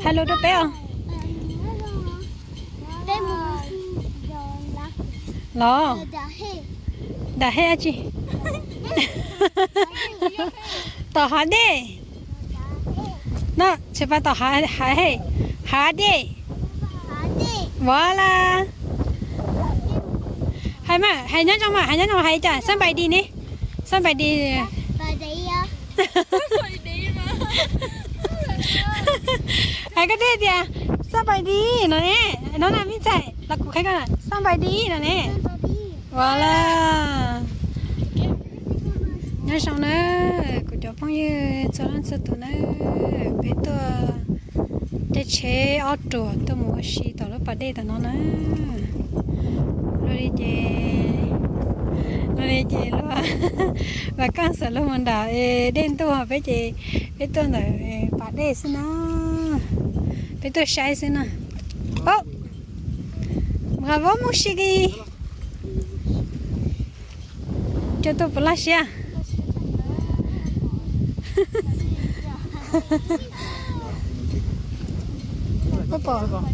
Hais lus rau peb os. Los, dam hej dab tsi? Tom hav dej. No, tsis pab tom hav, hav hej, hav dej. Voilà. Hais mas, hais nyob zoo mas, hais nyob zoo hais cas? Xab npais dis ne, xab npais dis. Hais koj dej tias xab npais dis no ne. No na me ntxhais, los kuv qhia koj, xab npais dis no ne. Ua laj. Nyob zoo na, kuv cov phooj ywg txhua leej txhua tus na, peb tuaj caij tsheb ob ruam tuaj mus ua si tom lub pas dej tom no na. Luag li ces, luag li ces luag, Vam Kaj Xeem luag mus nram dej ntuj, peb ces peb tuaj ntawm pas dej xwb na. Peb tuaj saib xwb na. Mus qhov vov mus si ki. Coj tuaj puas laj siab? Koj pom?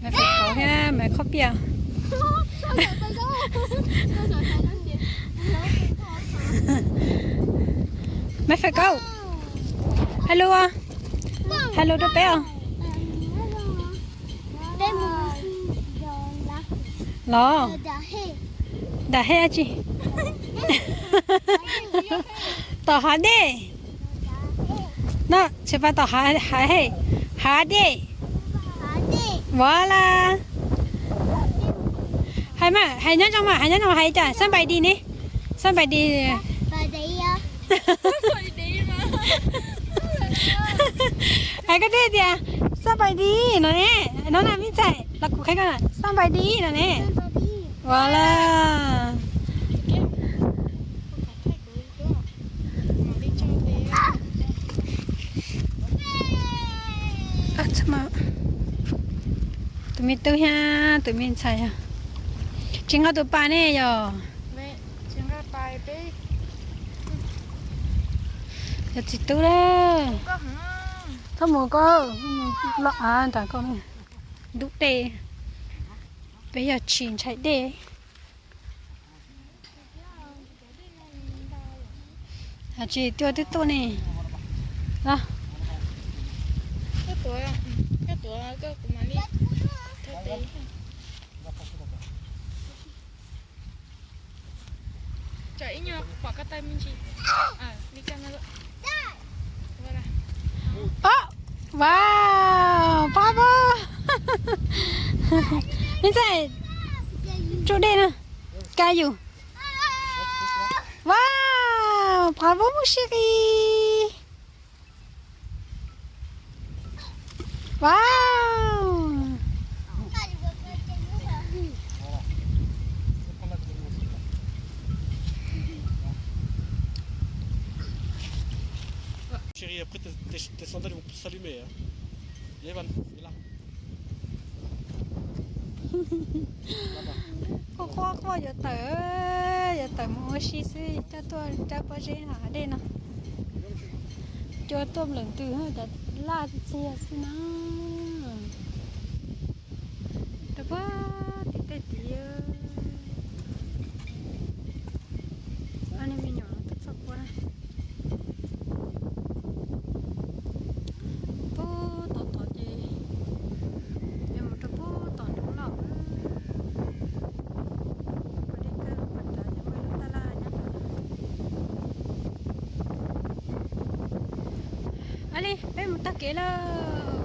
Maiv Fais Kauv thiab Maiv Khob Piaj. Maiv Fais Kauv, hais lus, hais lus rau peb os. Los, dam hej dab tsi? Tom hav dej. No, tsis pab tom hav, hav hej, hav dej. Voilà. Hais mas, hais nyob zoo mas, hais nyob zoo hais cas? Xab npais dis ne, xab npais dis. Hais koj dej tias xab npais dis no ne. No na me ntxhais, los kuv qhia koj, xab npais dis no ne. Ua laj. Tus me tub thiab tus me ntxhais yog tsis nqa tus pas ne yog. Yog txiv tub lawm. Txhob mus koj, los av nram koj, ntub dej, peb yog tsis ntshai dej. Tsis cua twb tuaj ne. Ov, wow, pab pab. Ib txhais tsuj dej na, ka yus. Wow, pab pab mus siab kis. Wow. Chérie, après tes, tes, tes sandales vont plus s'allumer, hein. Viens, Evan, viens là. Quaj quaj quaj yuav tawm, yuav tawm mus ua si xwb, coj tuaj rau pob zeb hav dej no. Cua tuaj nplawm ntws, cov laj txiag xwb na. Rau puag tim tej tid, ob niag me nyuam no twb txog kua na. Puag tod tod ces yuav mus rau puag tom nroog lawm. Ua dej kawg los puag nrad ces muaj ib lub taj laj nyob ntawd. Ua li peb mus tag kev lawm.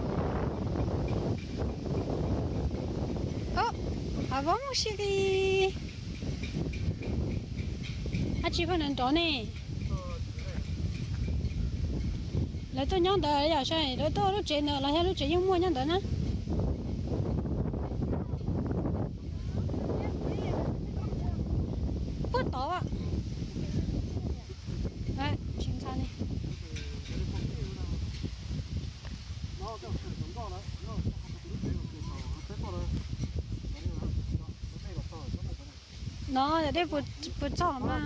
Ov, hav vov mus siab kis. Dab tsi pheej nrov nrov ne? Lawv tuaj nyob ntawd yom, lawv tuaj lub tsev ntawd los yog lub tsev yeej muaj nyob ntawd na? Puag tod. Tsis ntshai li. Os, dej puas txog mas,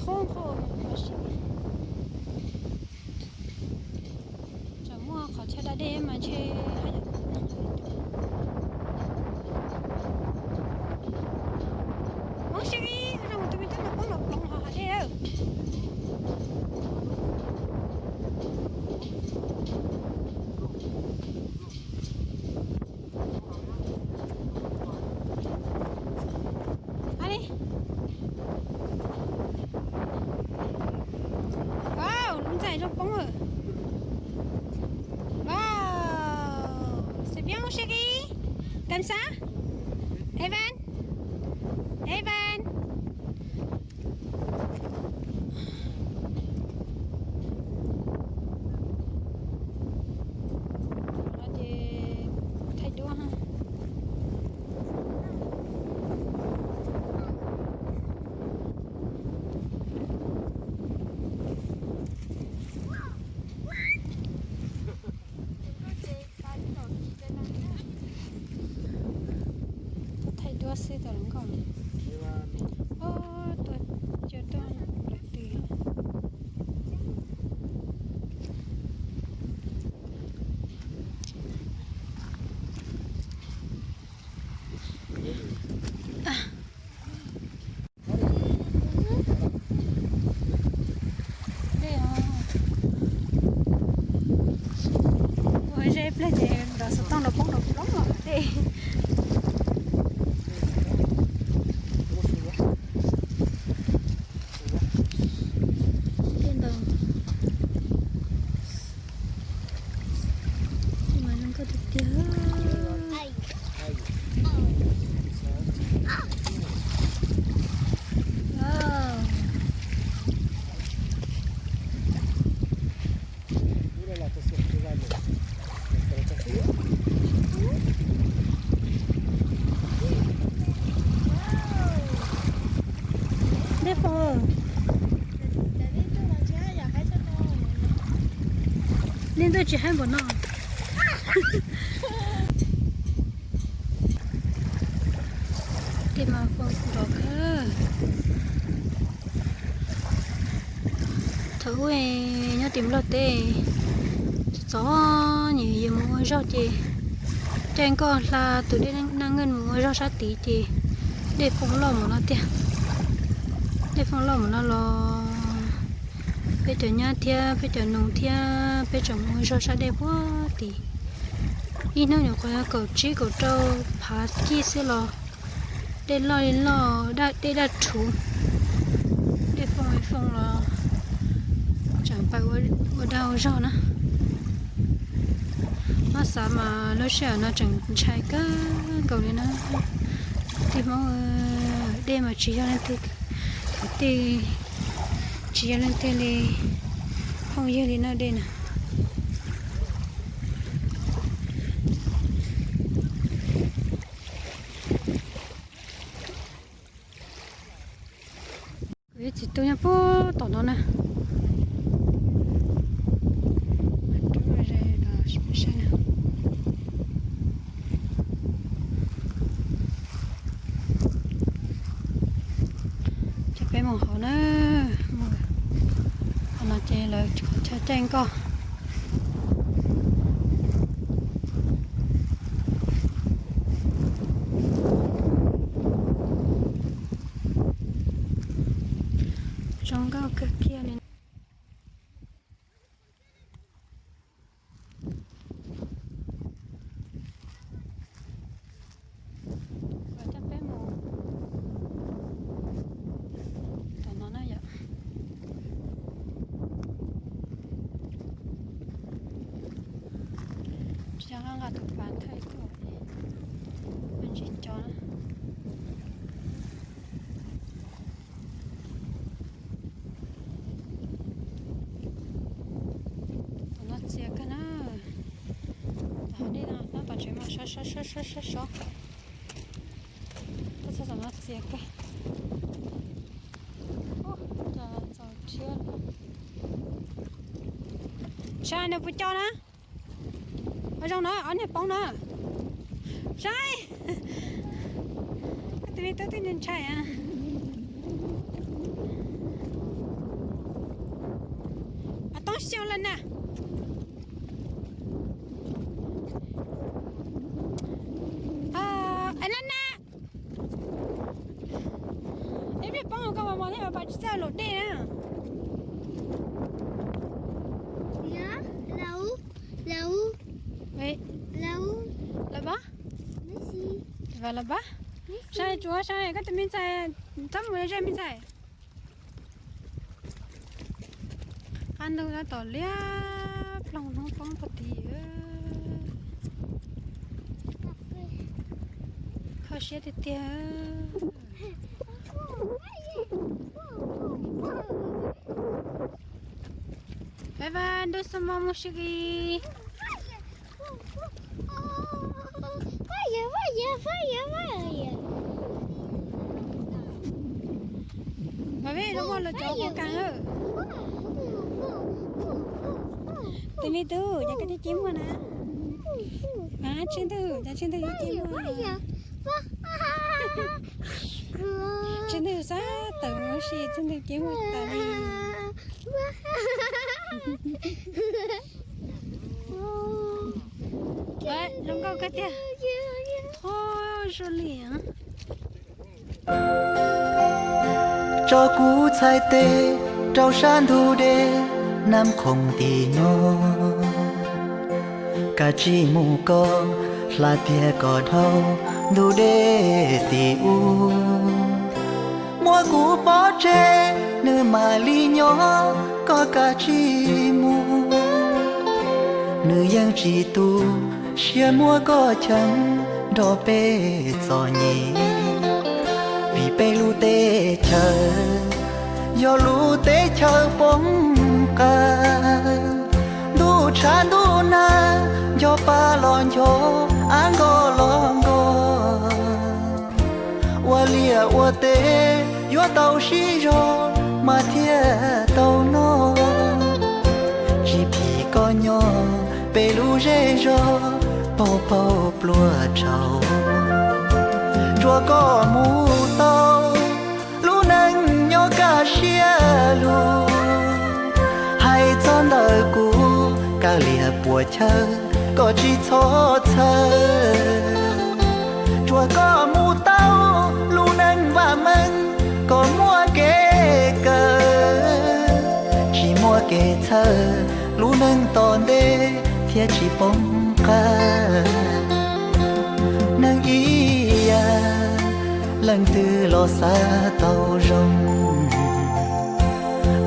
thoob qhov mas si, tseem muaj qhov chaw da dej mas ntshe. Hmoob Siab Kib, zoo tus me tub no poob los ploov hauv hav dej. Wow, lub ntxaij zoo poob lawm. Wow, xim piab Hmoob Siab Kib, kam xav? Evan, Evan. Thaij duab. Tuaj thaij duab xwb tau hluas nkauj. Ob, tuaj coj tuaj lawm twg. Dej os. Ua zeb pliag ces nrov xov tooj nrov poob nrov ploog los dej. Dej ntaus. Mas zoo nkauj tiag tiag. Dej Foom, nej ntuj tsis haib npaum no. Dej mas Foom nrov kawg. Thaum ub nyob tim Nplog teb, txom nyem yus mus ua zog ces caij nkoj hla tus dej Naj Nkeej mus ua zog sab tid ces dej Foom loj mus no tiag. Dej Foom loj mus no los peb cov nyab thiab peb cov nus thiab peb tseem mus ua zog sab dej puag tid. Ib hnub nyuam qhuav kaum tsib kaum rau phav kij xwb los dej loj li loj, dej daj rhuv, dej Foom li Foom los tseem pais ua dag ua zog na. Muab xav mas lub sij hawm no tseem ntshai kawg nkaus li na. Tej Hmoob, dej mas tsis yog leej twg kwv tij, tsis yog leej twg li phooj ywg li na dej na. Kuv ib txiv tub nyob puag tom no na. Ces peb mus hauv na, mus hauv no ces lawv qhov chaw caij nkoj. Zoo nkauj kawg kiag li. Coj peb mus tom no na yom. Tsis nqa tus pas thawj tuaj, me ntsis cov na. Tom no txias kawg na. Tom hav dej no, tom tsev mas sov sov sov sov sov. Tuaj txog tom no txias kawg. Cas txaus rhiab. Saib nws puas co na. Ua zoo na, ob niag poob na. Saib. Tus me tub twb ntshai ntshai. Toob xyoo lawm na. Lana, ib pliag poob koj mos mos thiab, pas tsis txawj laum dej na. Lawm pab, lawm pab, saib tsuav saib koj tus me ntxhais, txhob mus ze me ntxhais. Qab ntug tab tom liab ploog hnub poob puag tid. Kho siab tiag tiag. Bye bye, ntuj xu mo mus sib kis. Mas peb zoo muaj los cov kuv kag. Tus me tub, cas koj tib ceb muag na? Tsheej ntwg, cas tsheej ntwg ceb muag? Tsheej ntwg xav tawm ua si, tsheej ntwg ceb muag tas li. Zoo nkauj kawg tiag. Tho zoo li. Tso kuv txhais tes rau sab ntug dej Nab Qhoom tim no, kav tsij mus koj hla tiag kom dhau ntug dej tim ub. Muab kuv pov tseg nws mam li nyob, koj kav tsij mus. Nws yeej tsis tu siab muab koj cheem nrog peb txom nyem, vim peb lub teb chaws yog lub teb chaws poob qab. Ntuj tshav ntuj nag ncho pa los ncho, av nkoj los nkoj, ua liaj ua teb yuav tau sib zog mas thiaj tau noj. Tsis phim koj nyob peb lub zej zog paug paug pluas tshauv, tsuas koj mus tau lub neej nyob kaj siab lug. Hais txog ntawm kuv kaw liam puas chawj koj tsis txhob txhawj, tsuas koj mus tau lub neej vam meej kom muaj kev kawm. Tsis muaj kev txhawj lub neej tom ntej thiaj tsis poob qab. Neeg ib yam leej twg los xav tau zoo,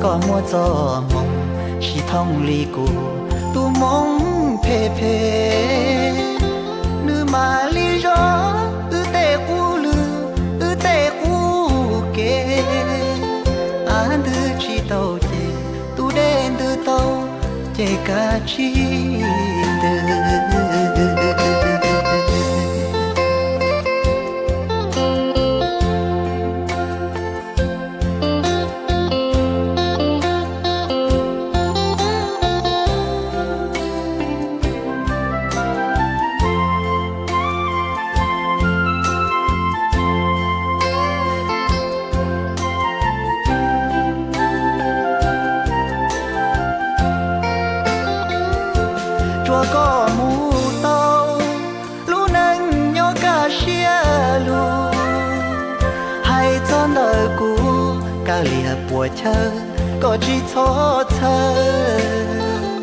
koj muaj txoj hmoo tsis thooj li kuv tus hmoo phem phem. Nws mam li zov wb tej qub lwm, wb tej qub kev. Av ntwg tsis tau ces tus dej ntws tau, ces kav tsij ntws. Tsuas koj mus tau lub neej nyob kaj siab lug. Hais txog ntawm kuv kaw liam puas chawj koj tsis txhob txhawj,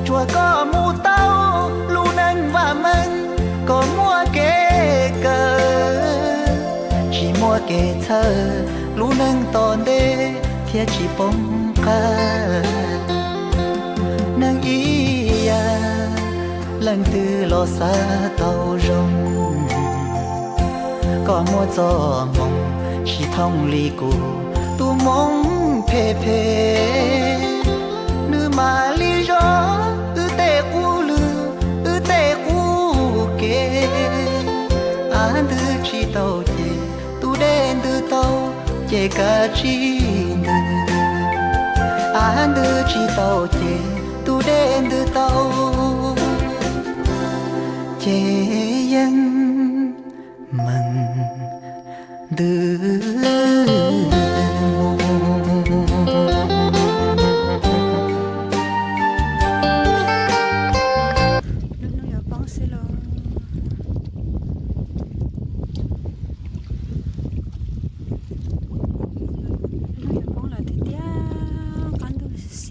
tsuas koj mus tau lub neej vam meej kom muaj kev kawm. Tsis muaj kev txhawj lub neej tom ntej thiaj tsis poob qab. Neeg ib yam leej twg los xav tau zoo, koj muaj txoj hmoo tsis thooj li kuv tus hmoo phem phem. Nws mam li zov wb tej qub lwm, wb tej qub kev. Av ntwg tsis tau ces tus dej ntws tau, ces kav tsij ntws. Av ntwg tsis tau ces tus dej ntws tau, ces yeej meej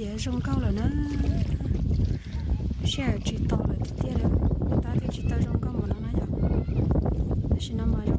Tiav zoo nkauj lawm na, sij hawm tsis tau lawm tiag tiag li, tab twb tsis tau zoo nkauj mus no na yom. Tam sim no mas